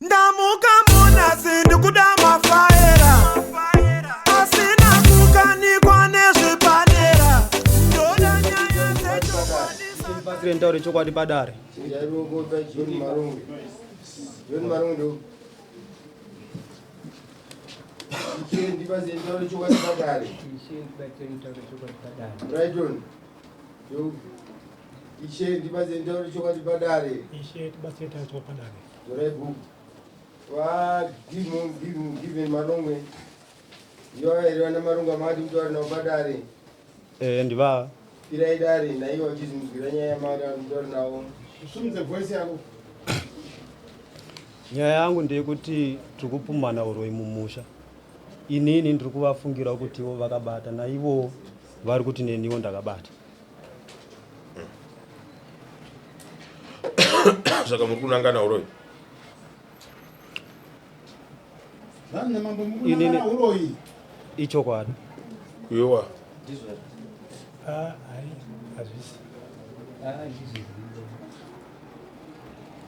Ndamuka munasi ndikuda mafaera asina kukanikwa nezvepadera ndoda nyaya dzechokwadi. Ndibatsire nditaure chokwadi padare. Chinjai ruoko pa John Marongwe. John Marongwe ndo. Ishe ndibatsire nditaure chokwadi padare. Ishe ndibatsire nditaure chokwadi padare. Brighton. Yo. Ishe ndibatsire nditaure chokwadi padare. Ishe tibatsire taure chokwadi padare. Torai bhuku. Va give given Marongwe. Ndivo here vana Marongwe amakati mutaure navo padare. Eh, ndiva. Pirai dare naivo vachizinzwira nyaya yamakati mutaure navo. Usumudze voice yako. Nyaya yangu ndeyekuti tiri kupumhana uroyi mumusha. Inini ndiri kuvafungira kuti ivo vakabata naivowo vari kuti neniwo ndakabata. Saka muri kunangana uroyi? Zvanzi namambo muri Inini- kunangana uroyi. Ichokwadi. Iwewa. Ah, hai, hazvisi.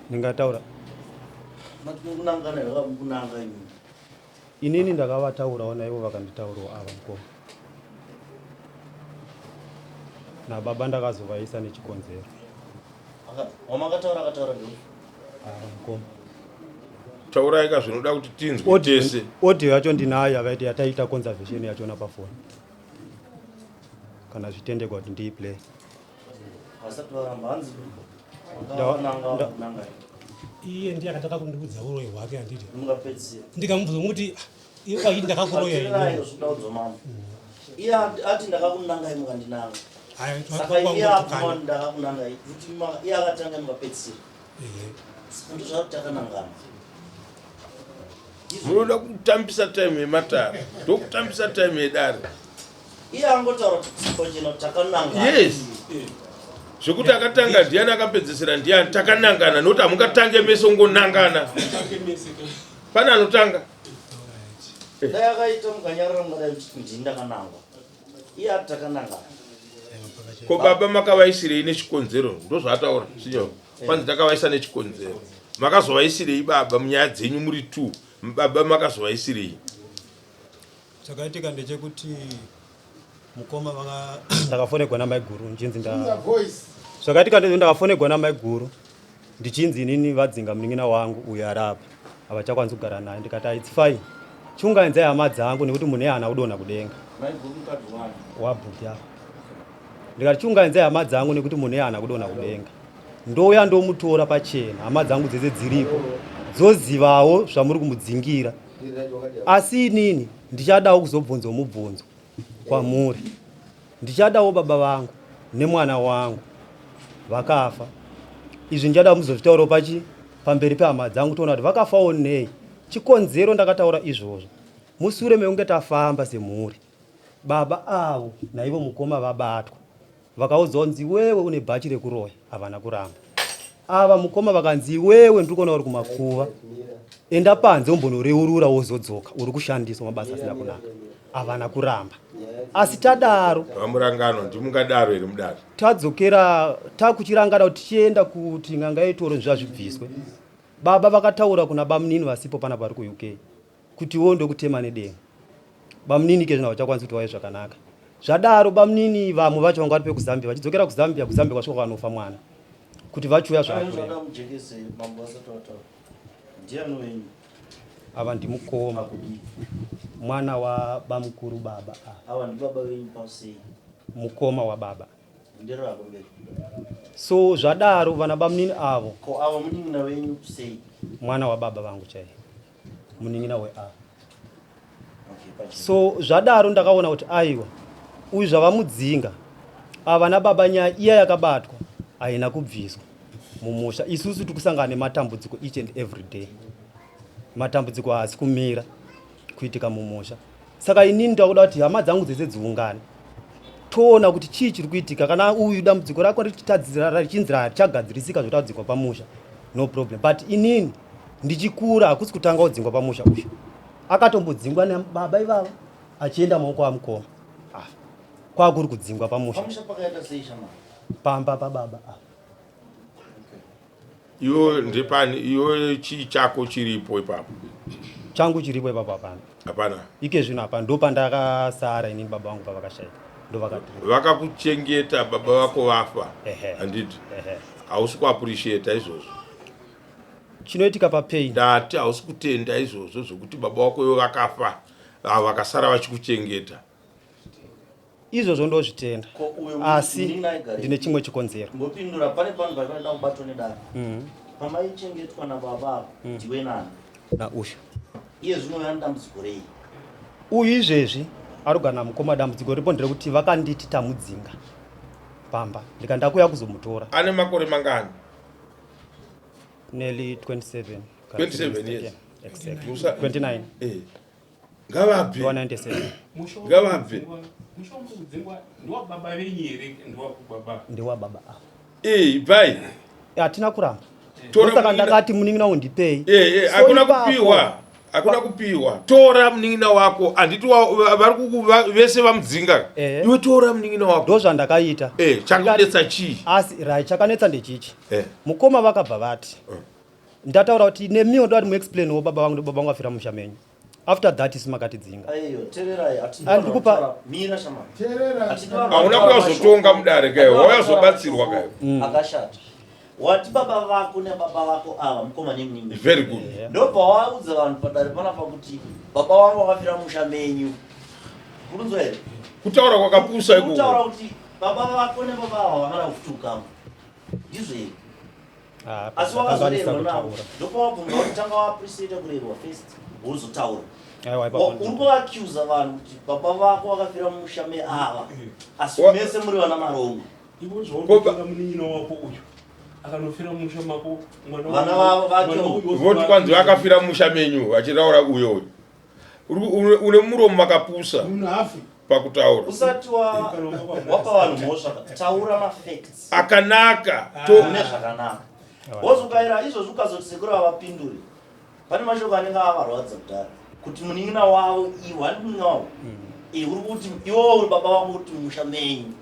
Ndingataura. Mati muri kunangana here muri kunanga imi? Inini ndakavataurawo naivo vakanditaurawo ava mukoma. Nababa ndakazovaisa nechikonzero. Wamakataura akataura ndeupi? Ava mukoma. Taurai ka zvinoda kuti tinzwe tese. Audio yacho ndinayo yavaiti yataita conservation yachona pafoni. Kana zvitendekwa kuti ndiiplay. Vasati varamba hanzi Iye ndiye akatanga kundiudza uroyi hwake handiti. Mungapedzisira. Ndikamubvunza kuti ah, iwe kwachiti ndakakuroya ini. Batsirai zvinaudzwa mambo. Iye ati ndakakunangai mukandinanga. Haya, Saka iye abvuma ndakakunangai kuti iye akatanga mukapedzisira. Saka ndozvakuti takanangana. Munoda kutambisa time yematare. Ndokutambisa time yedare. Iye angotaura kuti pachena takanangana. Yes. Zvekuti akatanga ndiani akapedzesera ndiani takanangana nokuti hamungatange mese ungonangana. Pane anotanga. Dai akaita mukanyarara mungadai muchiti ndini ndakanangwa. Iye ati takanangana. Ko baba makavaisirei nechikonzero ndozvaataura sinyo. Kwanzi takavaisa nechikonzero. Makazovaisirei baba munyaya dzenyu muri two. Baba makazovaisirei. Chakaitika ndechekuti mukoma vanga ndakafonegwa namaiguru ndichinzi nda zvakaitika ndezvo ndakafonegwa namaiguru ndichinzi inini vadzinga munin'ina wangu uyo ari apa havachakwanisi kugara naye ndikati ah, it's fine chiunganidzai hama dzangu nekuti munhu haana kudonha kudenga wabhuti apa ndikati chiunganidzai hama dzangu nekuti munhu haana kudonha kudenga ndouya ndomutora pachena hama dzangu dzese dziripo dzozivawo zvamuri kumudzingira Asi inini ndichadawo kuzobvunzawo mubvunzo kwamuri. Ndichadawo baba vangu nemwana wangu vakafa. Izvi ndichada muzozvitaurawo pachi pamberi pehama dzangu toona kuti vakafawo nei. Chikonzero ndakataura izvozvo musure mekunge tafamba semhuri. Baba avo naivo mukoma vabatwa. Vakaudzwa kunzi iwewe une bhachi rekuroya havana kuramba. Ava mukoma vakanzi iwewe ndiri kuona uri kumakuva enda panze umbonoreurura wozodzoka uri kushandiswa mabasa asina kunaka. Havana kuramba. Asi tadaro VaMurangano ndimungadaro here mudare? Tadzokera takuchirangana kuti tichienda kuti n'anga yetoro zvazvibviswe. Baba vakataura kuna bamunini vasipo panapa vari kuUK kuti iwewe ndokutema nedemo. Bamunini ke zvino havachakwanisi kuti vauye zvakanaka. Zvadaro bamunini vamwe vacho vanga vari pekuZambia vachidzokera kuZambia, kuZambia kwasvika kwanofa mwana kuti vachiuya zvakureva. Ava ndimukoma mwana wabamukuru baba ava. Ava ndibaba venyu pasei? Mukoma wababa. So zvadaro vana bamunini avo. Ko ava munin'ina wenyu sei? Mwana wababa vangu chaiye. Munin'ina weava. So zvadaro ndakaona kuti aiwa uyu zvavamudzinga ava nababa nyaya iya yakabatwa haina kubviswa mumusha isusu tikusangana nematambudziko each and every day matambudziko haasi kumira kuitika mumusha saka inini ndakuda kuti hama dzangu dzese dziungane toona kuti chii chiri kuitika kana uyu dambudziko rako richinzi harichagadzirisika zvotadzikwa pamusha no problem but inini ndichikura hakusi kutanga kudzingwa pamusha uyu akatombodzingwa nababa ivava achienda maoko amukoma ah, kwakuri kudzingwa pamusha pamba pababa ah. Iwe ndepani iwe chii chako chiripo ipapo? Changu chiripo ipapo hapana. Hapana. Ike zvino hapana ndopandakasara inini baba vangu pavakashaika. Ndovakati. Vakakuchengeta baba vako vafa. Handiti. Hausi kuappreciate izvozvo. Chinoitika papain. Ndati hausi kutenda izvozvo zvekuti baba vako ivo vakafa vakasara vachikuchengeta. Izvozvo ndozvitenda asi ndine chimwe chikonzero. Mbopindura pane panhu panoda kubatwa nedare. Pamaichengetwa nababa ava ndiwe nani? Nausha. Iye zvino uyu ane dambudziko rei? Uyu izvezvi arikugara namukoma dambudziko ripo nderekuti vakanditi tamudzinga pamba ndikati ndakuuya kuzomutora. Ane makore mangani? Nearly 27. 27 years. Exactly. 29. Eh. Ngavabve. 197. Ngavabve. Ndewababa venyu here? Ndewababa. Ndewababa ava. Eh, ibvai. Hatina kuramba. Saka ndakati munin'ina wangu ndipei. Eh, eh, hakuna kupiwa. Hakuna kupiwa. Tora munin'ina wako. Handiti vari vese vamudzinga. Eh. Iwe tora munin'ina wako. Ndozvandakaita. Eh, chakanetsa chii? Asi right, chakanetsa ndechichi. Eh. Mukoma vakabva vati. Eh. Ndataura kuti nemiwo ndoda kuti muexplainwo baba vangu baba vangu vafira musha menyu. After that isu makatidzinga. Aiyo, tererai, hatidi Ah, ndikupa- vanhu mira shamwari. Hatidi vanhu Hauna vanotaura kuyazotonga mashoko. mudare kai, Hatidi vanhu wayazobatsirwa vanotaura kai. mashoko Akashata. Wati baba vako nababa vako ava mukoma nemunin'ina. Very good. Ndobva waudza vanhu padare panapa kuti baba vangu vakafira musha menyu. Kurunzwa here? Kutaura kwakapusa Kutaura ikoko. kuti baba vako nebaba ava vakada kutuka. Ndizvo here? Ah, Asi ndakanganisa wakazorerwa navo. kutaura. Ndopawabvunza kuti tanga waappreciate kurerwa first wozotaura. Aiwa, ipapo Uri kuaccusa vanhu kuti baba vako vakafira mumusha meava asi mese muri vana marongo. Iwe zvauri munin'ina wako uyu akanofira mumusha mako mwana Vana vavo vacho. Voti kwanzi vakafira mumusha menyu vachitaura uyo uyo. Une muromo makapusa. Munhu hafi. Pakutaura. Usati wapa vanhu mhosva taura mafacts. Akanaka. Mune zvakanaka. Wozukaira izvozvi ukazoti sekuru havapinduri. Pane mashoko anenge avarwadza kudhara kuti munin'ina wavo iwe hani munin'ina wavo eh, uri kuti iwewo uri baba vavo kuti mumusha menyu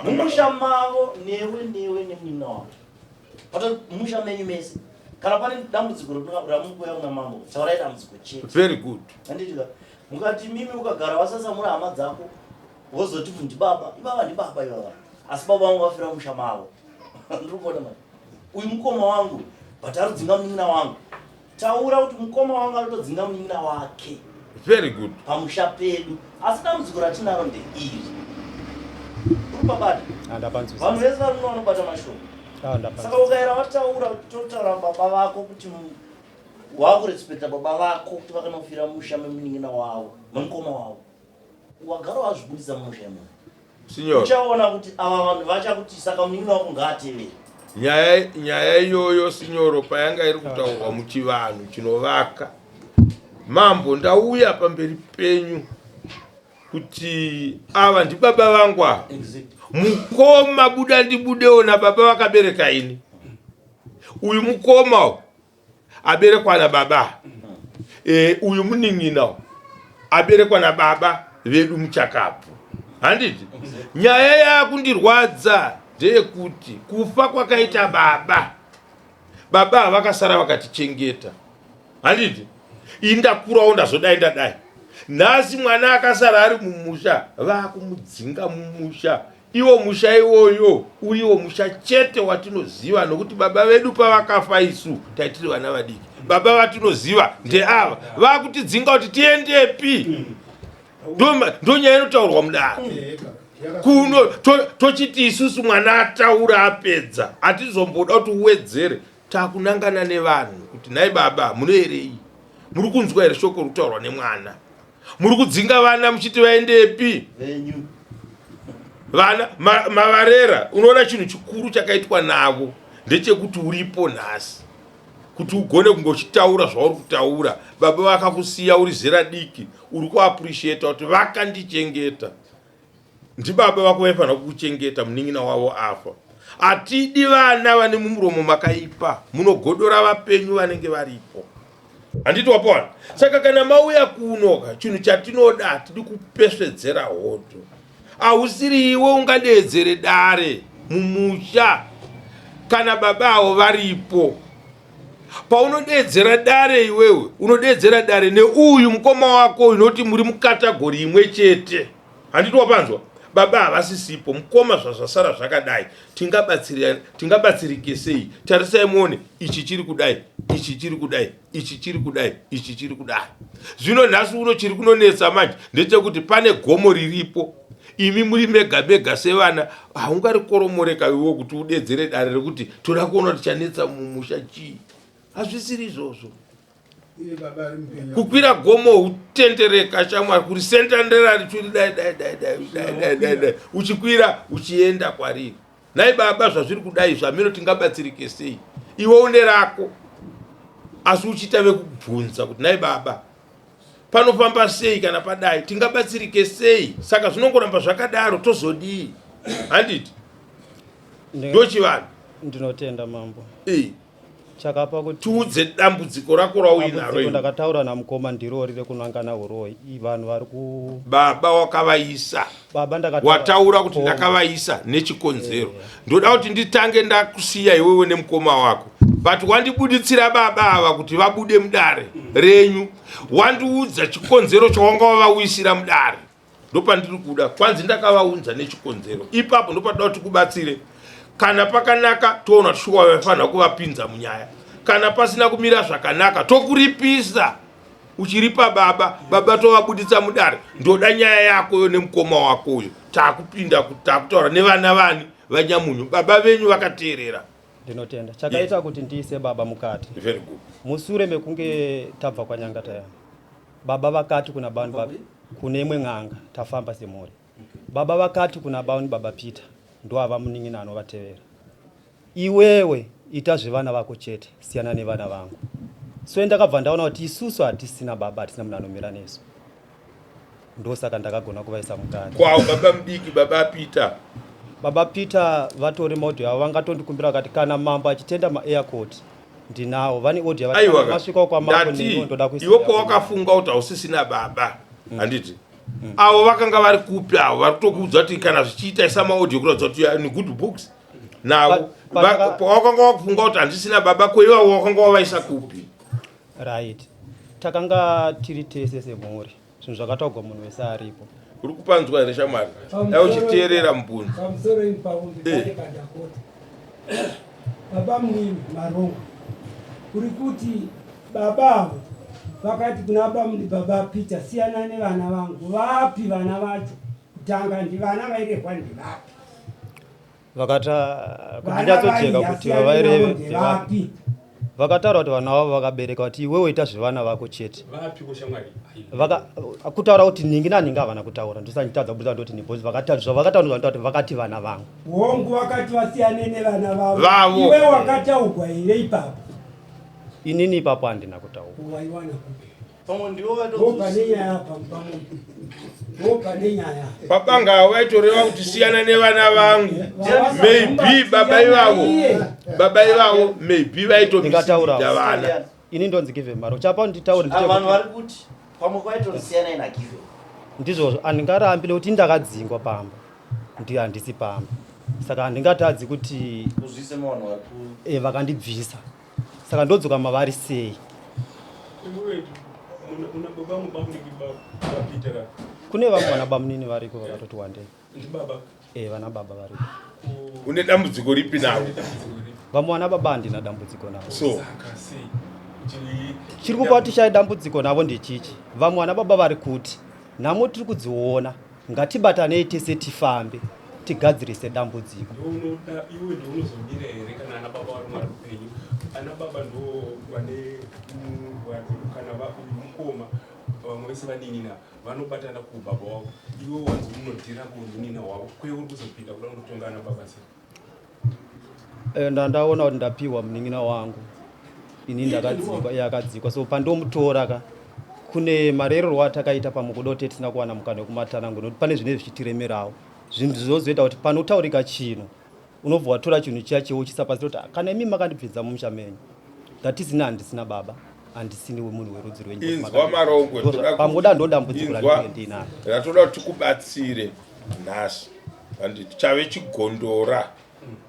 mumusha mavo newe newe nemunin'ina wavo pato mumusha menyu mese kana pane dambudziko ramukuya kuna mambo taurai dambudziko chete very good handitika mukati mimi ukagara wasasa muri hama dzako wozoti ndibaba ibaba ndibaba ivava asi baba vangu vafira musha mavo ndiri kuona manje uyu mukoma wangu but arikudzinga munin'ina wangu taura kuti mukoma wangu arikutodzinga munin'ina wake very good pamusha pedu asi dambudziko ratinaro ndeiri uri pabata vanhu vese vari muno vanobata mashoko saka ukaera wataura totaura baba vako kuti wakurespecta baba vako kuti vakanofira musha memunin'ina wavo memukoma wavo wagara wazvibudisa mumusha imomo Signor. Uchaona kuti ava vanhu vachakuti saka munin'ina wako ngaatevere. Nyaya nyaya iyoyo sinyoro payanga iri kutaurwa muchivanhu chinovaka. Mambo ndauya pamberi penyu kuti ava ndibaba vangu ava. Mukoma buda ndibudewo nababa vakabereka ini. Uyu mukoma uyu aberekwa nababa e, uyu munin'ina aberekwa nababa vedu muchakabvu handiti nyaya yakundirwadza ndeyekuti kufa kwakaita baba baba vakasara vakatichengeta handiti ini ndakurawo ndazodai ndadai nhasi mwana akasara ari mumusha vakumudzinga mumusha Iwo musha iwoyo uriwo musha chete watinoziva nokuti baba vedu pavakafa isu taitiri vana vadiki. Baba vatinoziva ndeava vakutidzinga kuti tiendepi. Ndonyaya inotaurwa mudare kuno tochiti isusu mwana ataura apedza hatizomboda kuti uwedzere takunangana nevanhu kuti nhai baba munoerei muri kunzwa here shoko rikutaurwa nemwana muri kudzinga vana muchiti vaendepi vana mavarera unoona chinhu chikuru chakaitwa navo ndechekuti uripo nhasi kuti ugone kunge uchitaura zvauri kutaura baba vakakusiya uri zera diki uri kuappreciata kuti vakandichengeta Ndibaba vako vaifanira kukuchengeta munin'ina wavo afa. Hatidi vana vane mumuromo makaipa, munogodora vapenyu vanenge varipo. Handiti wapawana? Saka kana mauya kuno ka, chinhu chatinoda hatidi kupesvedzera hondo. Hausiri iwe ungadeedzere dare mumusha. Kana baba avo varipo, paunodeedzera dare iwewe unodeedzera dare neuyu mukoma wako uyu nokuti muri mukategori imwe chete. Handiti wapanzwa? Baba havasisipo, mukoma zvazvasara zvakadai, tingabatsirike sei? Tarisai muone, ichi chiri kudai, ichi chiri kudai, ichi chiri kudai, ichi chiri kudai. Zvino nhasi uno chiri kunonetsa manje ndechekuti pane gomo riripo, imi muri mega mega sevana, haungarikoromoreka iwewe kuti udedzere dare rekuti toda kuona kuti chanetsa mumusha chii. Hazvisiri izvozvo. Kukwira gomo utendereka shamwari, kurisendandera richuri dai dai dai dai dai dai dai dai, uchikwira uchienda kwariri. Nhai baba, zvazviri kudai zvamino tingabatsirike sei? Iwe une rako asi uchiita vekubvunza kuti nhai baba panofamba sei, kana padai tingabatsirike sei? Saka zvinongoramba zvakadaro, tozodii? Handiti ndochivanhu. Ndinotenda mambo. E. Chakapa kuti tiudze dambudziko rako rauinaro. Ndakataura namukoma ndirori rekunangana uroyi, vanhu vari ku baba wakavaisa baba wataura kuti ndakavaisa nechikonzero. Ndoda kuti nditange ndakusiya iwewe nemukoma wako, but wandibuditsira baba ava kuti vabude mudare renyu, wandiudza chikonzero chawanga wavauyisira mudare. Ndopandiri kuda kwanzi ndakavaunza nechikonzero ipapo, ndopatoda kuti kubatsire. Kana pakanaka toona kuti shuwa vaifanira kuvapinza munyaya, kana pasina kumira zvakanaka tokuripisa uchiripa baba, baba tovabuditsa mudare. Ndoda nyaya yako yo nemukoma wako uyo, takupinda takutaura nevana vani vanyamunyu, baba venyu vakateerera. Ndinotenda. Chakaita kuti ndiise baba mukati. Very good. Musure mekunge tabva kwaNyangatayani, baba vakati kuna bani baba kune imwe n'anga, tafamba semhuri. Baba vakati kuna bani baba Peter, ndoava munin'ina anovatevera. Iwewe ita zvevana vako chete, siyana nevana vangu. So ndakabva ndaona kuti isusu hatisina baba, hatisina munhu anomira nesu. Ndosaka ndakagona kuvaisa mukati. Kwao baba mudiki, baba Peter. Baba Peter vatori maaudio avo, vangatondikumbira vakati kana mambo achitenda maaircourt ndinawo, vane audio yavati Aiwa kana masvikawo kwamambo ndati neniwo ndoda kuisa iwe pawakafunga kuti hausisina baba, handiti avo vakanga vari kupi? Avo vari kutokuudza kuti kana zvichiita isa maaudio kuratidza kuti you are in good books navo. Pawakanga wakufunga kuti handisina baba, ko ivavo wakanga wavaisa kupi? Right, takanga tiri tese semhuri, zvinhu zvakataugwa munhu wese aripo. Uri kupanzwa here shamwari? Dai uchiteerera mubvunzo. Pamusoro ini paumbi pane pandakota. Baba munini Marongo, uri kuti baba avo vakati kuna bamuni baba Peter, siyana nevana vangu. Vapi vana vacho? Kutanga ndivana vairehwa ndivapi? Vakata kuti ndinyatsojeka kuti vavaireve ndevapi. Vakataura kuti vana vavo vakabereka kuti iwewe ita zvevana vako chete. Vaka kutaura kuti ningi naningi havana kutaura, ndosanditadza kuburitsa ndoti ni vakataura zvavakataura ndozvanditaura kuti vakati vana vangu. Hongu, vakati vasiyane nevana vavo. Vavo. Iwe wakataugwa here ipapo? Inini ipapo handina kutaurwa. Waiwana kupi? Pamwe ndivo Ndo pane nyaya apa pamwe. Ndo pane nyaya. Baba ngavo vaitoreva kuti siyana nevana vangu. Maybe baba ivavo, baba ivavo maybe vaitomisida vana. Ini ndonzi Give Maro. Chapa nditaure ndite. Vanhu vari kuti pamwe kwaitosiyana ina Give. Ndizvozvo andingarambi nekuti ndakadzingwa pamba. Ndi handisi pamba. Saka handingatadzi kuti uzvise vanhu vari ku eh vakandibvisa. Saka ndodzoka mavari sei? Kune vamwe vana bamunini variko vakatoti wandei. Eh, vana baba variko. Une dambudziko ripi navo? Vamwe vana baba handina dambudziko navo. So chiri kupa kuti tishaye dambudziko navo ndechichi. Vamwe vana baba vari kuti nhamo tiri kudziona, ngatibatanei tese tifambe tigadzirise dambudziko. Ndounoda iwe ndounozomira here kana ana baba vari mwari upenyu? Ana baba ndo vane kana uyu mukoma, vamwe vese vanin'ina vanobatana kubaba wavo, iwe wanzi unodhira kunin'ina wavo, kwe uri kuzopinda kuda kunotonga ana baba sei? Ndandaona kuti ndapiwa munin'ina wangu, ini ndakadzikwa, iye akadzikwa, so pandomutora ka kune marererwo atakaita pamwe kuda kuti tisina kuwana mukana wekumatana, nekuti pane zvinenge zvichitiremerawo, zvinhu zvozoita kuti panotaurika chinhu unobva watora chinhu chiya chiwo uchisa pasi kuti kana imi makandibvinza mumusha menyu ndatisina, handisina baba, handisini wemunhu werudzi rwenyu. Inzwa Marongwe, pamwe kuda ndo dambudziko randinenge ndinaro ratoda kuti tikubatsire nhasi. Handiti chave chigondora,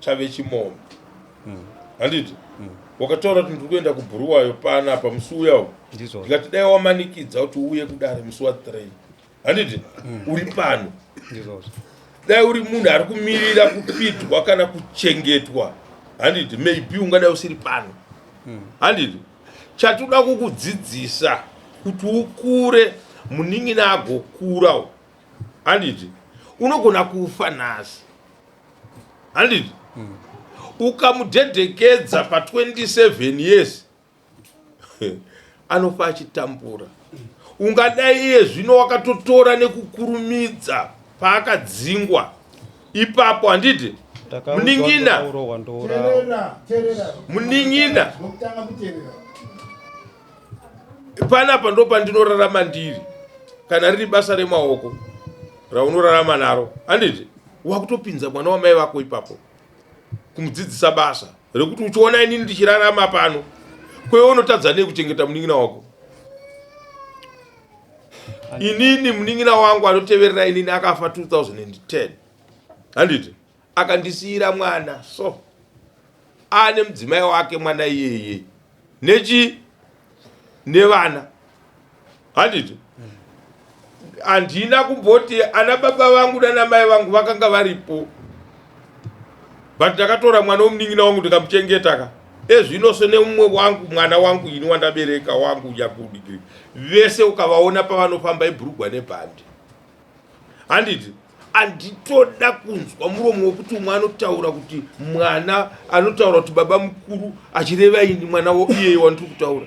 chave chimombe. Handiti wakataura kuti ndiri kuenda kubhuruwayo panapa musi uyawo, ndikati dai wamanikidza kuti uuye kudare musi wa3, handiti? Uri pano. Dai uri munhu ari kumirira kupidwa kana kuchengetwa, handiti, maybe ungadai usiri pano, handiti? Chatoda kukudzidzisa kuti ukure, munin'ina agokurawo, handiti? Unogona kufa nhasi, handiti? Ukamudhedhekedza pa27 years, anofa achitambura. Ungadai iye zvino wakatotora nekukurumidza paakadzingwa ipapo, handiti? Munin'ina, munin'ina, panapa ndo pandinorarama ndiri. Kana riri basa remaoko raunorarama naro, handiti, wakutopinza mwana wamai vako ipapo kumudzidzisa basa rekuti uchiona inini ndichirarama pano, kwewe unotadza nei kuchengeta munin'ina wako? Inini munin'ina wangu anoteverera inini akafa 2010, handiti? Akandisiyira mwana, so ane mudzimai wake mwana iyeye nechi nevana, handiti? Handina kumboti ana baba vangu nana mai vangu vakanga varipo, but ndakatora mwana wemunin'ina wangu ndikamuchengeta ka. Ezvino so neumwe wangu mwana wangu ini wandabereka wangu nyakudikiri, vese ukavaona pavanofamba ibhurugwa nebhandi, handiti? Handitoda kunzwa muromo wekuti umwe anotaura kuti mwana anotaura kuti baba mukuru achireva ini mwana iyeye wandiri kutaura.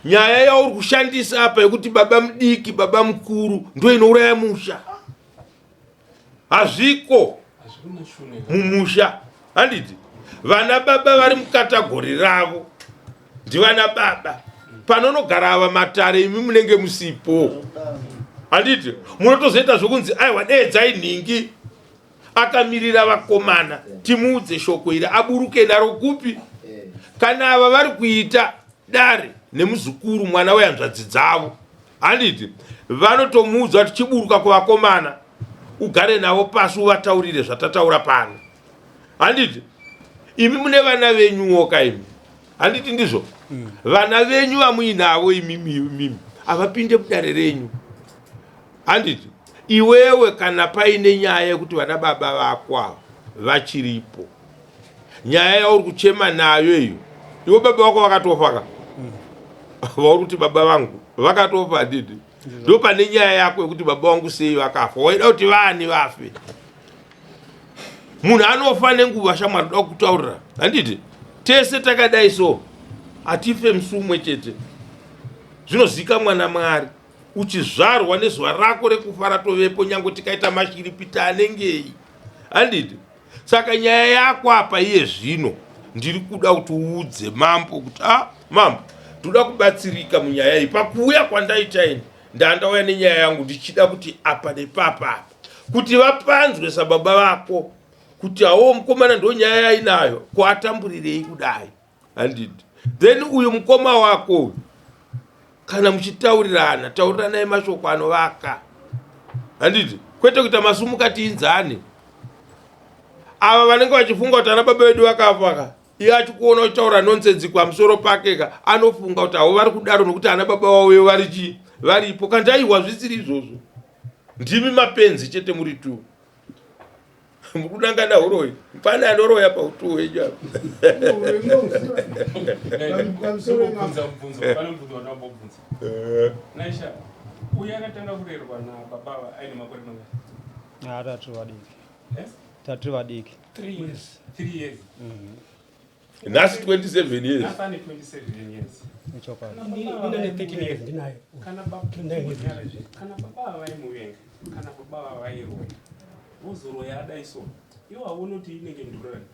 Nyaya yauri kushandisa apa yekuti baba mudiki, baba mukuru, ndo inouraya musha. Hazviko mumusha, handiti? Vana baba vari mukategori ravo, ndivana baba. Panonogara ava matare, imi munenge musipo, handiti? Munotozoita zvokunzi aiwa, deedzai nhingi akamirira vakomana, timuudze shoko iri aburuke naro kupi. Kana ava vari kuita dare nemuzukuru, mwana wehanzvadzi dzavo, handiti, vanotomuudza kuti chiburuka kuvakomana ugare navo pasi uvataurire zvatataura pano, handiti? Imi mune vana venyuwo ka imi, handiti ndizvo? Vana venyu vamuinavo imimi havapinde mudare renyu, handiti? Iwewe kana paine nyaya yekuti vana baba vako ava vachiripo, nyaya yauri kuchema nayo iyo, iwe baba vako vakatofa ka, vauri kuti baba vangu vakatofa, handiti? Ndo pane nyaya yako yekuti baba vangu sei vakafa, waida kuti vani vafe. Munhu anofa nenguva, shamwari, da kutaurira, handiti? Tese takadai so hatife musi umwe chete, zvinozikamwa naMwari. Uchizvarwa nezuva rako rekufa ratovepo, nyange tikaita mashiripita anengei, handiti? Saka nyaya yako apa iye zvino ndiri kuda kuti uudze mambo kuti, a ah, mambo, ndoda kubatsirika munyaya iyi. Pakuuya kwandaita ini, ndandauya nenyaya yangu ndichida kuti apa nepapa apa kuti vapanzwe sababa vako kuti awo mukomana ndo nyaya yainayo, kuatamburirei kudai, handiti? Then uyu mukoma wako uyu, kana muchitaurirana, tauriranai mashoko anovaka, handiti? Kwete kuita masumuka tiinzane. Ava vanenge vachifunga kuti ana baba vedu vakafa ka, iye achikuona uchitaura nonsense pamusoro pake ka, anofunga kuti avo vari kudaro nokuti ana baba vavo vari chii, varipo. Kandi aiwa, zvisiri izvozvo. Ndimi mapenzi chete muri tu, mukunangana uroyi. Pane anoroya pautu hwenyu apa. Naisha, uyu akatanga kurerwa nababa aine makore mangani? Tatiri vadiki. Tatiri vadiki. 3 years. 3 years. Nhasi 27 years. Nhasi ane 27 years. Ichokwadi. Ine 13 years ndinayo. Kana baba vaimuvenga, kana baba vairoya, vozoroya adai so, iwo hauoni kuti inenge ndurani?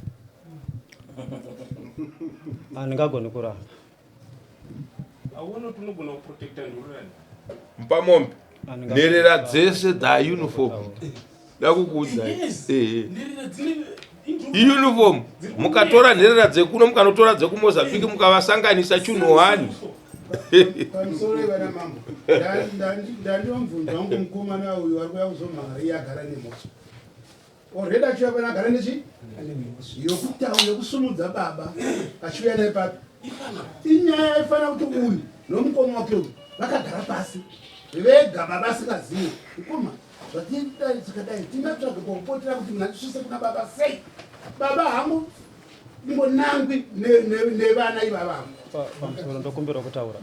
Handingagoni kuramba. Hauoni kuti unogona kuprotecta ndurani? Mupamombe, nherera dzese dzauniform, dakukuudzai iuniform. Mukatora nherera dzekuno, mukanotora dzekuMozambique, mukavasanganisa, chunhu hani. Pamusoro ivana mambo, ndandiwa mubvunzo wangu. Mukomana uyu ari kuya kuzomhara, iye agara nemhosva. Already achiuya pano agara nechi yokutaura yokusumudza baba achiuya naye papi. Inyaya yaifanira kuti uyu nomukoma wake uyu vakagara pasi vega baba asingazivi. Mukoma zvatidai tikadai tingatsvage pokupotera kuti munhu atisvise kuna baba sei? Baba hangu ngonangwi nevana ivava. Pamusoro ndokumbira kutaura.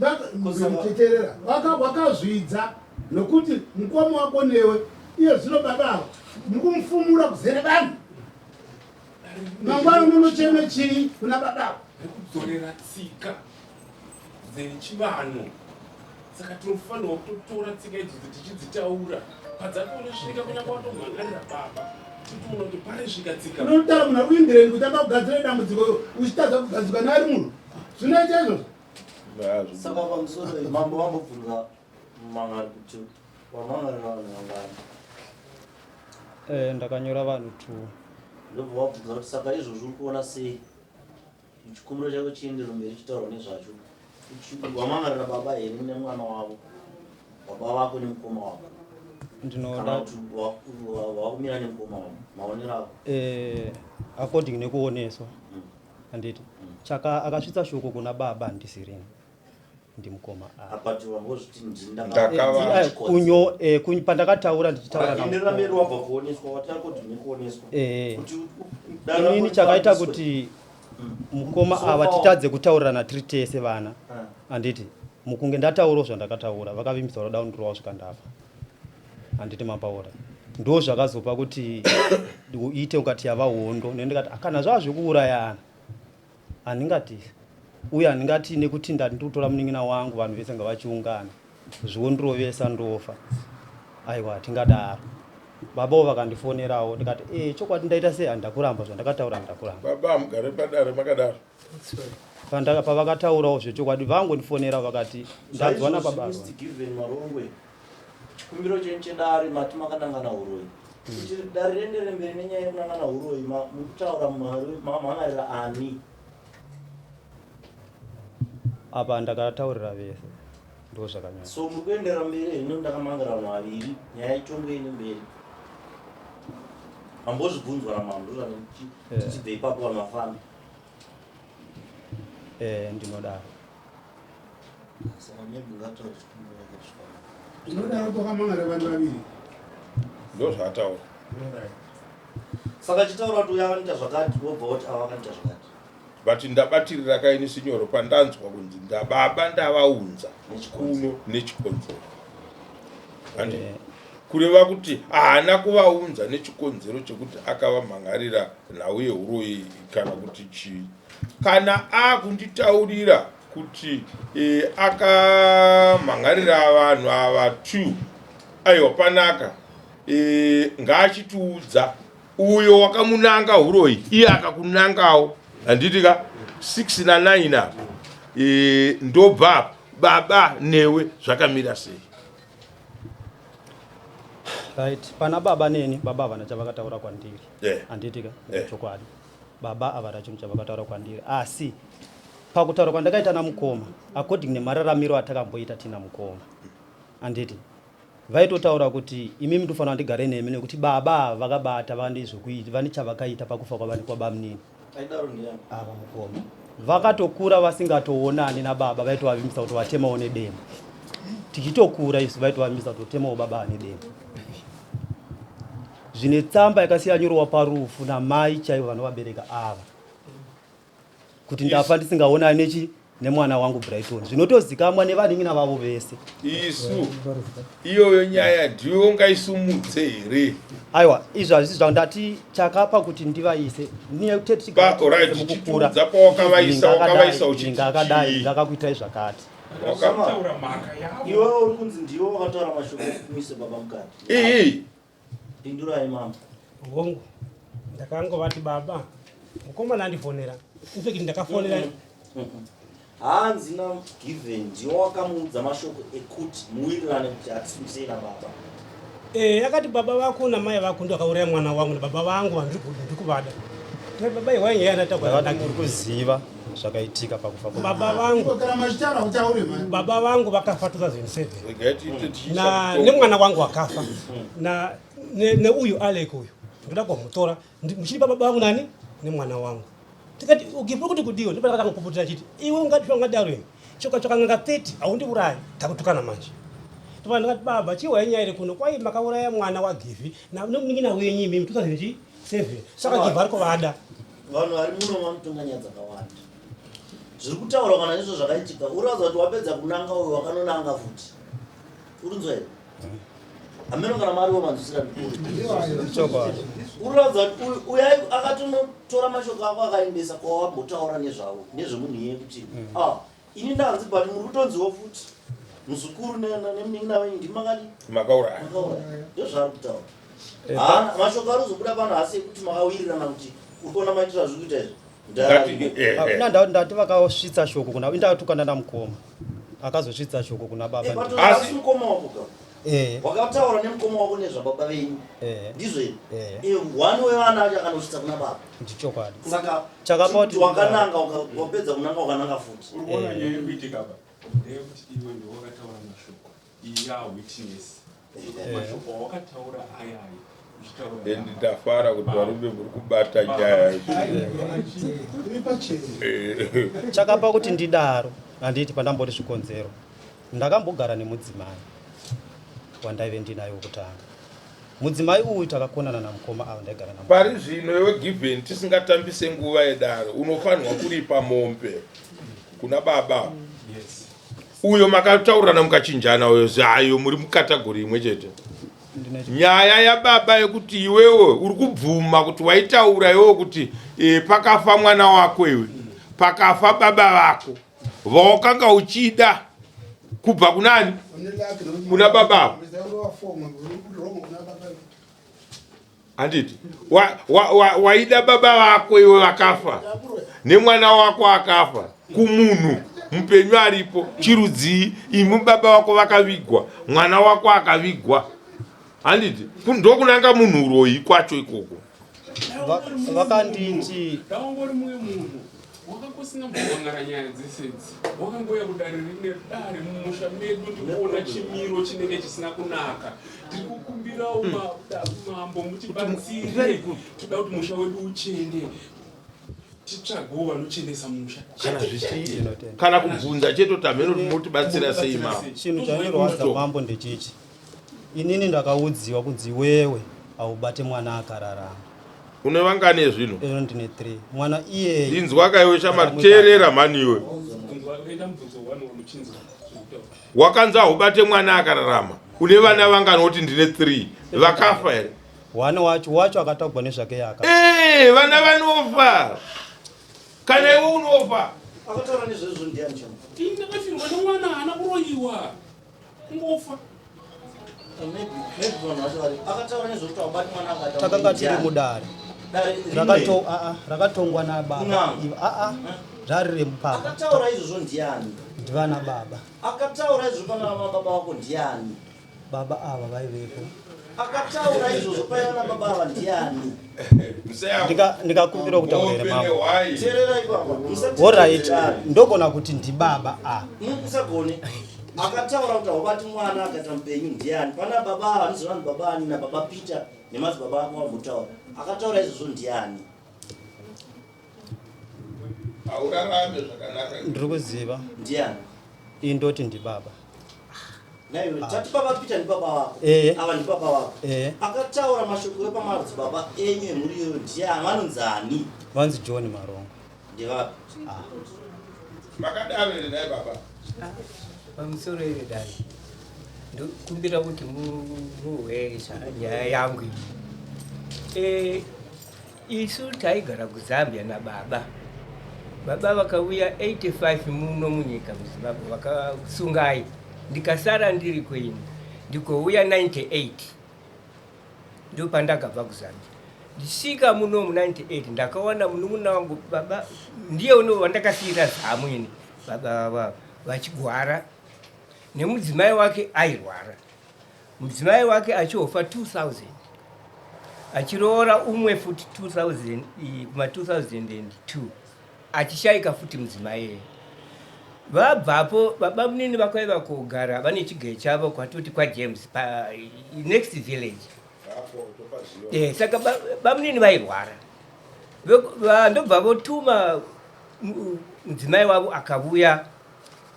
Teterera wakazvidza nokuti mukoma wako newe iye zvino baba ava mukumufumura kuzere vanhu mangwana unonocheme chii kuna baba ava rekudzorera tsika dzechivanhu saka tinofanirwa kutotora tsika idzodzo tichidzitaura padzatonosvika kunyange watomhan'arira baba totoona kuti parisvika tsika unotaura munhu ari kuindireni kuti amba kugadzira dambudziko uchitadza kugadzirwa neari munhu zvinoita izvozvo saka pamusoro mambo vambobvunza mangari kuti wamhan'arira vanhu vangani eh, ndakanyora vanhu two ndobva wabvunza kuti saka izvozvo uri kuona sei Chikumbiro chako chiendero mberi chitaurwa nezvacho. Wamangarira baba here nemwana wavo? Baba vako nemukoma wako. Ndinoda Kana kuti wakumira nemukoma wako. Maonero ako. Eh, according nekuoneswa. Handiti. Chaka akasvitsa shoko kuna baba handisirini. Ndimukoma a. Apa ti wangozviti ndakava eh, kunyo eh, kunyo pandakataura ndichitaura na enderera mberi wabva kuoneswa wati according nekuoneswa. Eh. Inini chakaita kuti mukoma ava titadze kutaurirana tiri tese vana ah. handiti mukunge ndataurawo zvandakataura vakavimbisa vanoda kundirowa kusvika ndafa handiti mapaura ndo zvakazopa kuti uite ukati yava hondo nendikati akana zvava zvekuurayana handingati uye handingati nekuti ndati ndikutora munin'ina wangu vanhu vese ngavachiungana zvondirovesa ndofa aiwa hatingadaro Babawo vakandifonerawo ndikati eh chokwadi ndaita sei handakuramba zvandakataura handakuramba. Baba hamugare padare makadaro. Pandaka pavakataurawo zvechokwadi vangondifonera vakati ndanzwa nababa. Mr. Given Marongwe chikumbiro chenyu chedare mati makanangana huroyi. Kuti dare rienderere mberi nenyaya yekunangana huroyi mukutaura mamhan'arira ani? Apa ndakataurira vese. Ndozvakanyanya. So muri kuenderera mberi here nekuti ndakamangara vanhu vaviri nyaya itongwe ine mberi. Mambozvibvunzwa namambo ndozvatichibve eh. ipapo vanhu vafambe. Eh, ndinodaro. Saka maybe ungataura chikumbiro chake kusvika. Ndinodaro kwakamangara vanhu vaviri. Ndozvaataura. Saka chitaura kuti uya akanoita zvakati wobva woti ava vakanoita zvakati. But ndabatirira kaini sinyoro pandanzwa kunzi ndababa ndavaunza kuno nechikonzero. Handi? Eh. Kureva kuti haana kuvaunza nechikonzero chekuti akavamhan'arira nhau yehuroyi kana kuti chii. Kana akunditaurira kuti e, akamhan'arira vanhu ava two aiwa panaka e, ngaachitiudza uyo wakamunanga huroyi iye akakunangawo handiti ka 6 na 9 apa e, ndobva apa baba newe zvakamira sei right pana baba neni baba havana chavakataura kwandiri handiti yeah. ka yeah. chokwadi baba havana chinhu chavakataura kwandiri asi pakutaura kwandakaita namukoma according nemararamiro atakamboita tina mukoma handiti Vaitotaura kuti imimi ndofanira ndigare nemi nekuti baba ava vakabata vane zvekuita vane chavakaita pakufa kwavane kwabamnini. Aidaro ndiani? Ava mukoma. Vakatokura vasingatoonani nababa vaitovavimbisa kuti vatemawo nedemo. Tichitokura isu vaitovavimbisa kuti temawo baba ane demo. Zvine tsamba yakasiya nyorwa parufu namai chaivo vanovabereka ava. Kuti ndafa ndisingaonani nechi nemwana wangu Brighton zvinotozikamwa nevanin'ina vavo vese. Isu iyoyo nyaya ndiyo ungaisumudze here? Aiwa, izvo hazvisi zvangu, ndati chakapa kuti ndivaise mukukura pawakavaisa wakavaisa uchiti akadai ndakakuitai zvakati. Iwewe uri kunzi ndiwe wakataura mashoko ekumise baba mukati. Ii. Pindurai mambo. Hongu, ndakangovati baba, mukomana andifonera. In fact ndakafonera Hanzi na Given ndiwe wakamuudza mashoko ekuti muwirirane kuti hatisimusei nababa. Eh, akati baba vako namai vako ndo akauraya mwana wangu nababa vangu vandiri kuvada. Ndikati baba iwai nyaya yandataura Ndakati muri kuziva zvakaitika pakufa kwa baba vangu Kana machitaura utaure mani. baba vangu vakafa 2007 Regai tiite tichiisa na mutongo. nemwana wangu akafa na neuyu Alec uyu. Ndoda kumutora muchiripa baba vangu nani nemwana wangu. Tikati ugipo kuti kudiwe ndipo ndakatanga kuputira chiti iwe ungati ungadaro ini. Choka choka nganga 30 haundiurayi takutukana manje. Ndipo ndakati baba chihwa inyaya iri kuno kwai makauraya mwana waGivhi nemunin'ina wenyu imimi 2007 saka Givhi ari kuvada. Vanhu vari muno vanotonga nyaya dzakawanda. Zviri kutaurwa kana ndizvo zvakaitika uriratidza kuti wapedza kunanga uyo wakanonanga futi. Urinzwa here? Hameno kana mariwo manzwisira Chokwadi. Uriratidza kuti uyu uyu akatonotora mashoko ako akaendesa kwawambotaura nezvavo nezvemunhu iye kuti ah ini ndanzi but muri kutonziwo futi muzukuru nemunin'ina wenyu ndimi makadii Makauraya. makauraya ndozvaari kutaura Eh, Haana- mashoko ari kuzobuda pano haasi ekuti makawirirana kuti uri kuona maitiro azviri kuita izvi Ngati eh, Ah, eh. na ndati vakasvitsa shoko kuna indatukana namukoma akazosvitsa shoko kuna baba ndi- asi mukoma wako ka eh wakataura nemukoma wako nezvababa venyu eh ndizvo here eh Eh, one wevana acho akanosvitsa kuna baba ndichokwadi saka Chakapa kuti- wakananga wapedza kunanga wakananga futi Uri kuona nyaya iri kuitika apa ndeyekuti iwe ndiwe wakataura mashoko iya witness mashoko awakataura ayaya uchitaura And ndafara kuti varume muri kubata nyaya Iri pachena. Eh. Chakapa kuti ndidaro handiti pandamboti zvikonzero ndakambogara nemudzimai wandaive ndinaye wekutanga mudzimai uyu takakonana namukoma ava ndaigara namukoma Pari zvino iwe Given tisingatambise nguva yedare unofanirwa kuripa mombe kuna baba yes uyo makataurirana mukachinjana uyo zayo muri mukategori imwe chete Ndine nyaya yababa yekuti iwewe uri kubvuma kuti waitaura iwewe kuti e, pakafa mwana wako iwe pakafa baba vako vawakanga uchida kubva kunani Kuna baba. Handiti waida wa, wa, waida baba vako iwe vakafa nemwana wako akafa kumunhu mupenyu aripo chirudzii imi baba vako vakavigwa mwana wako akavigwa handiti ndokunanga munhu uroyi kwacho ikoko Vakanditi dawangori mumwe munhu wakangosina mbovangara nyaya dzese idzi wakangouya kudare rine dare mumusha medu ndikuona chimiro chinenge chisina kunaka tiri kukumbirawo mambo mutibatsire toda kuti musha wedu uchene titsvagewo vanochenesa musha kana zvichii kana kubvunza chete kuti hameno motibatsira sei mama chinhu chairwadza mambo ndechichi inini ndakaudziwa kunzi iwewe haubate mwana akararama une vangani ezvino ino ndine 3 mwana iyeye inzwa ka iwe shamari teerera mhani iwe enda mubvunzo one wamuchinzwa zvekutaura wakanzi haubate mwana akararama une vana vangani woti ndine 3 vakafa here one wacho wacho akatagwa nezvake yaka Eh, vana vanofa kana iwe unofa akataura nezvezvo ndiani chama ini ndakafirwa nemwana haana kuroyiwa kungofa maybe maybe vanhu vacho vari akataura nezvekuti haubati mwana akaita takanga tiri mudare Dare rimwe. Rakato- rakatongwa nababa Kun'anga. Aa rari remupapa akataura izvozvo ndiani ndivana baba akataura izvozvo pana baba vako ndiani baba ava vaivepo akataura izvozvo paiva nababa ava ndiani Ndikakumbira kutaura here mambo teerera ipapa Alright, ndogona kuti ndibaba ava musagone akataura kuti haubati mwana akaita mupenyu ndiani pana baba ava ndizvona ni baba ani nababa Peter nemadzibaba ako vambotaura akataura izvozvo ndiani haurarame zvakanaka ndiri kuziva ndiani indoti ndibaba naiwe tati baba Peter ndibaba vako Eh. ava ndibaba vako Eh. akataura mashoko epamadzibaba enyu emhuri iyoyo ndiani vanonzi ani vanzi John Marongo ndevapi makadaro here naye baba pamusoro iri dai ndokumbira kuti muhwe nyaya yangu iyi Eh, isu taigara kuZambia nababa baba vakauya 85 muno munyika muZimbabwe vakasungai ndikasara ndiri kweini ndikouya 98 ndopandakabva kuZambia ndisvika muno mu98 ndakawana munun'una wangu baba ndiye uno wandakasiyira zamu ini baba vachigwara nemudzimai wake airwara mudzimai wake achiofa 2000 achiroora umwe futi 2000 kuma 2002 achishayika futi mudzimai iyeye vabvapo baba munini vakaiva kogara vane chigeyo chavo kwatoti kwaJames pa next village. Eh, saka bamunini vairwara ndobva votuma mudzimai wavo akavuya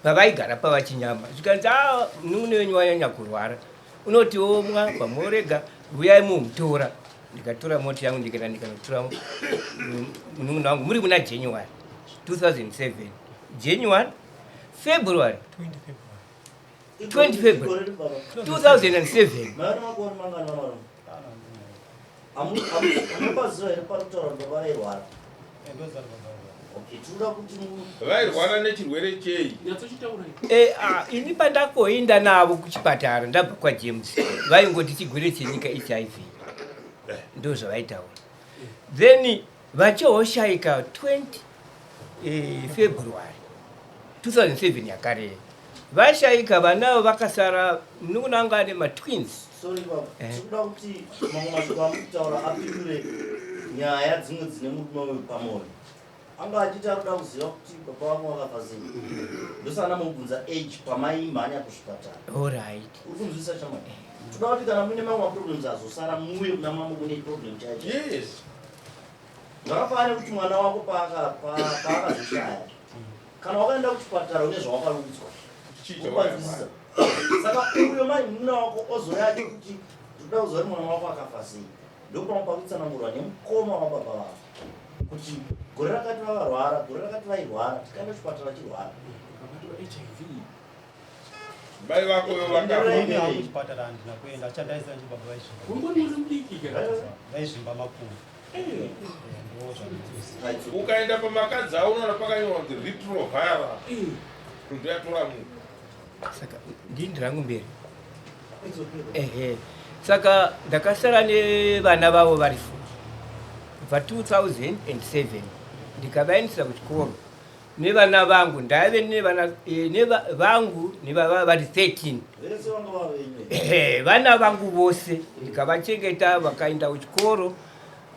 pavaigara pavachinyama zvikanzi a ah, munun'una wenyu wanyanya kurwara unoti omwa pamorega vuyai mumutora ndikatora moti yangu ndikaenda ndikanotora munun'una wangu muri muna january 2007 january february 20 february 2007 Vairwara nechirwere chei? Eh, ah, ini pandakoinda navo kuchipatara ndabva kwaJames vaingoti chigwere chenyika hiv ndo zvavaitaura then vachohoshaika 20 eh, february 2007 yakarei Vashaika vana vakasara munun'una anga ane matwins. Sorry baba, eh. Tikuda kuti mamwe mashoko amukutaura apindure nyaya dzimwe dzine murume uyu pamoyo. Anga achiti ari kuda kuziva kuti baba vako vakafa sei. Ndosana mubvunza age pamaimhanya kuzvipatara. All right. Uri kunzwisisa chamai? Toda kuti kana muine mamwe maproblems azosara muuye kuna mambo kune problem chaicho. Yes. Zvakafanana nekuti mwana wako paakazoshaya kana wakaenda kuchipatara une zvawakaudzwa upanzwisisa saka uyo mai muna wako ozouya achikuti toda kuziva kuti mwana wako akafa sei ndopamwe pakutsanangurwa nemukoma wababa vako kuti gore rakati vavarwara gore rakati vairwara tikaenda kuchipatara vachirwara mai vako vakafa kuchipatara handina kuenda chandaiziva nje baba vaizvimba vaizvimba makumbo Ukaenda pamakadzi avo unoona pakanyorwa kuti retroviral ndoyatora munhu. Saka ndini rangu mberi. Ehe. Saka ndakasara nevana vavo vari four kubva 2007 ndikavaendesa kuchikoro nevana vangu ndaive nevana eh, neva, vangu nevava vari 13 Vese vanga vavenyu. Ehe, vana vangu vose ndikavachengeta vakaenda kuchikoro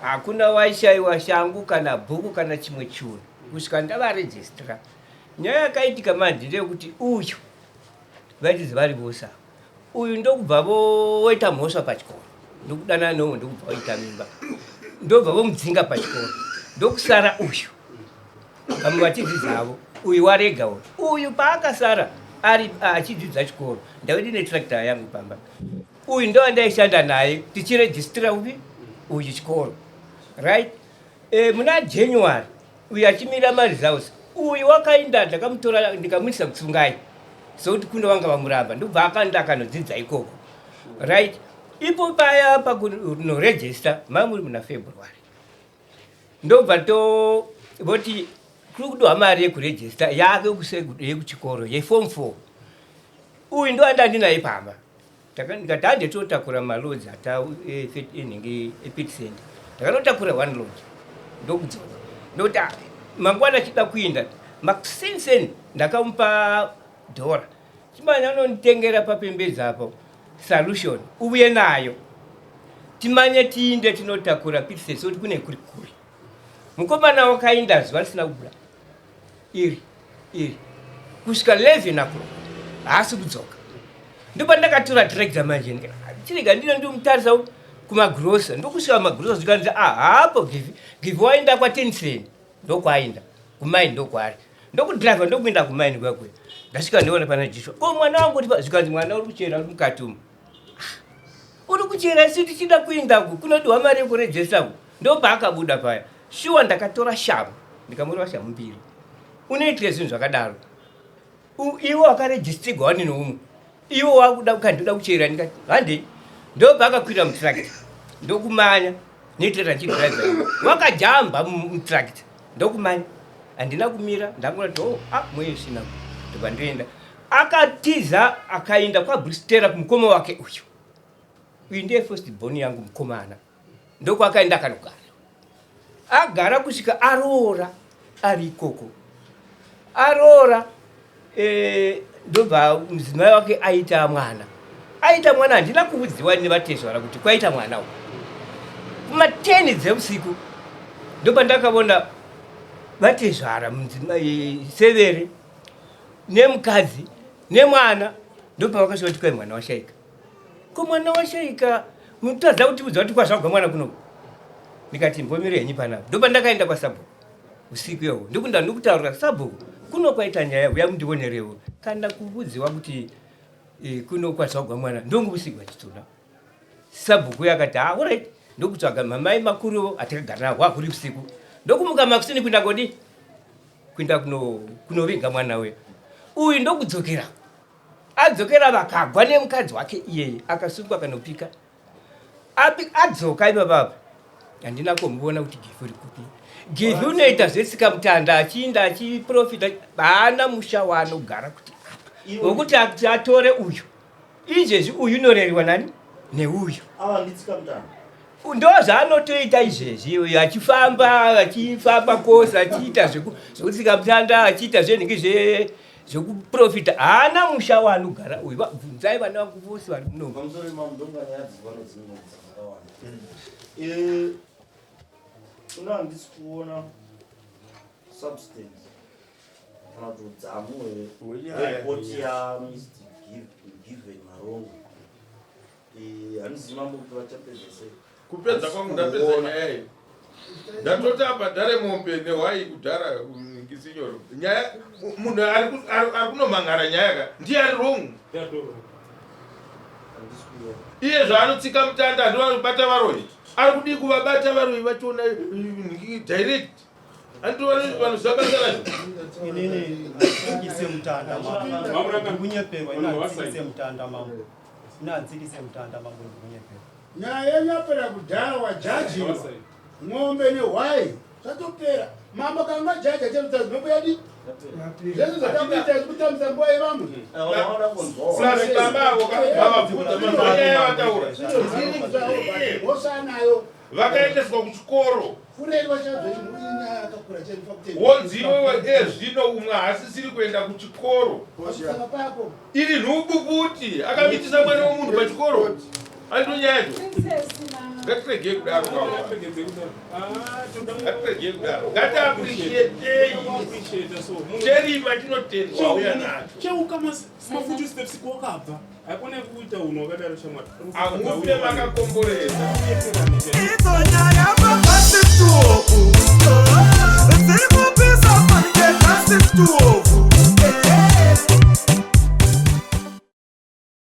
hakuna waishaiwa shangu kana bhuku kana chimwe chunhu kusvika ndavarejistira nyaya yakaitika manje ndeyekuti uyu vaitizi vari vose ava uyu ndokubva voita mhosva pachikoro ndokudanana neumwe ndokubva voita mimba ndobva vomudzinga pachikoro ndokusara uyu vamwe vachidzidzavo uyu warega uyu uyu paakasara ari achidzidza chikoro ndave ndine tractor yangu pamba uyu ndowandaishanda naye tichirejistira upi uyu chikoro right e, muna january uyu achimira maresults uyu wakainda ndakamutora ndikamuisa kutsungai sokuti kuno vanga vamuramba ndobva akaenda akanodzidza ikoko right ipo paya pakunoregista mamuri muna february ndobva to voti kuri kudiwa mari yekurejista yake yekuchikoro yefom four uyu ndo anda ndinaye pamba ndikati hande totakura malodzi ata eh, inenge epit center ndakanotakura one lodge ndokudzoka ndokuti ah, mangwana achida kuinda makuseniseni ndakamupa dhora chimanya unonditengera papembedza apo solution uvuye nayo timanye tiinde tinotakura pit center kuti kune kuri kure mukomana wakainda zuva risina kubuda iri iri kusvika 11 o'clock haasi kudzoka ndopandakatora tractor manje chirega ndino ndimutarisa kumagrosa ndokusvika magrosa zvikanzi ah, hapo givi givi waenda kwatensen ndokwainda kumaini ndokwaari ndokudriver ndokuenda kumaini kwakwe ndasvika ndiona pana jishwa ko mwana wangu zvikanzi mwana uri kuchera uri mukati umu ah, uri kuchera isu tichida kuenda ku kunodiwa mari yekurejesta ku ndopaakabuda paya Shuwa ndakatora shamu ndikamurova shamu mbiri. Unoitira zvinhu zvakadaro. Iwe wakarejistigwa wani noumwe. Iwe wakuda ukandoda kuchera ndikati handei. Ndobva akakwira mutractor ndokumanya netractor ndichidriver. Wakajamba mutractor ndokumanya. Handina kumira ndangoti oh ah mweyo usina. Ndobva ndoenda. Akatiza akaenda kwaBristera kumukoma wake uyu. Uyu ndiye first born yangu mukomana. Ndokwakaenda akanogara. Agara kusvika aroora ari ikoko. Aroora eh, ndobva mudzimai wake aita mwana. Aita mwana handina kuudziwa nevatezvara kuti kwaita mwana uyu. Kuma 10 dzeusiku ndopandakavona vatezvara mudzimai severe nemukadzi nemwana ndopavakasvika kuti kwai mwana washaika. Ko mwana washaika Mutadza kutiudza kuti kwazvagwa mwana kuno. Ndikati mbomire henyu panapa. Ndopandakaenda kwasabhuku usiku iyowo ndikunda ndikutaurira sabhuku kuno kwaita nyaya huya mundionerewo kana kuudziwa kuti e, kuno kwazvagwa mwana ndonguusigwa chituna. Sabhuku uya akati ah alright ndokutsvaga mamai makuru atakagara nawo hwakuri usiku ndokumuka makuseni kuenda kodi kuenda kunoviga mwana uya uyu ndokudzokera adzokera vakagwa nemukadzi wake iyeye akasungwa akanopika adzoka ipapapa handina kumuona kuti gifi uri kupi gifi unoita zvetsika mutanda achiinda achiprofita haana musha waanogara kuti apa wekuti atore uyu izvezvi uyu unoreriwa nani neuyu ndo zvaanotoita izvezvi uyu achifamba achifamba kose achiita zvekutsika mutanda achiita zvenhingi zvekuprofita haana musha waanogara uyu bvunzai vana vangu vose vari muno eh, una handisi kuona substance kana kuti udzamu hweripoti yaMr Given Marongwe eh, handizivi mambo kuti vachapedza sei kupedza kwangu ndapedza nyaya iyi ndatoti abhadhare mombe nehwai kudhara ngisinyoro nyaya munhu ari kunomhangara nyaya ka ndiye ari wrong iye zvaanotsika mutanda andovanobata varoyi ari kudii kuvabata varoyi vachiona eh, direct andivanoziva basa racho inini handitsikise mutanda mambo ndikunyeperwa ini handitsikise mutanda mambo ini handitsikise mutanda mambo ndikunyeperwa Nyaya yenyu yapera kudhara wajajiwa ng'ombe nehwai zvatopera. Mambo kanga jaja chero mhepo yadi zvese zvatakuita kutambisa nguva yevamwe. Plus baba avo vavabvunza mazuva nyaya yavataura Mhosva anayo vakaendeswa kuchikoro kurerwa chaizvo inyaya yakakura chaifa kutenda. wonzi iwewe ezvino umwe haasisiri kuenda kuchikoro Pasaka pako. Iri nhubu kuti akamitisa mwana wemunhu pachikoro andito nyaya yacho. Ngatiregei kudaro ngatiregei kudaro ngatiappreciatei cherima chinotendwa uya nacho. Cheuka mafuti steps kwakabva haikona kuita unhu wakadaro shamwari. Amufe makakomboresa. Idzo nyaya mabasi tuoku.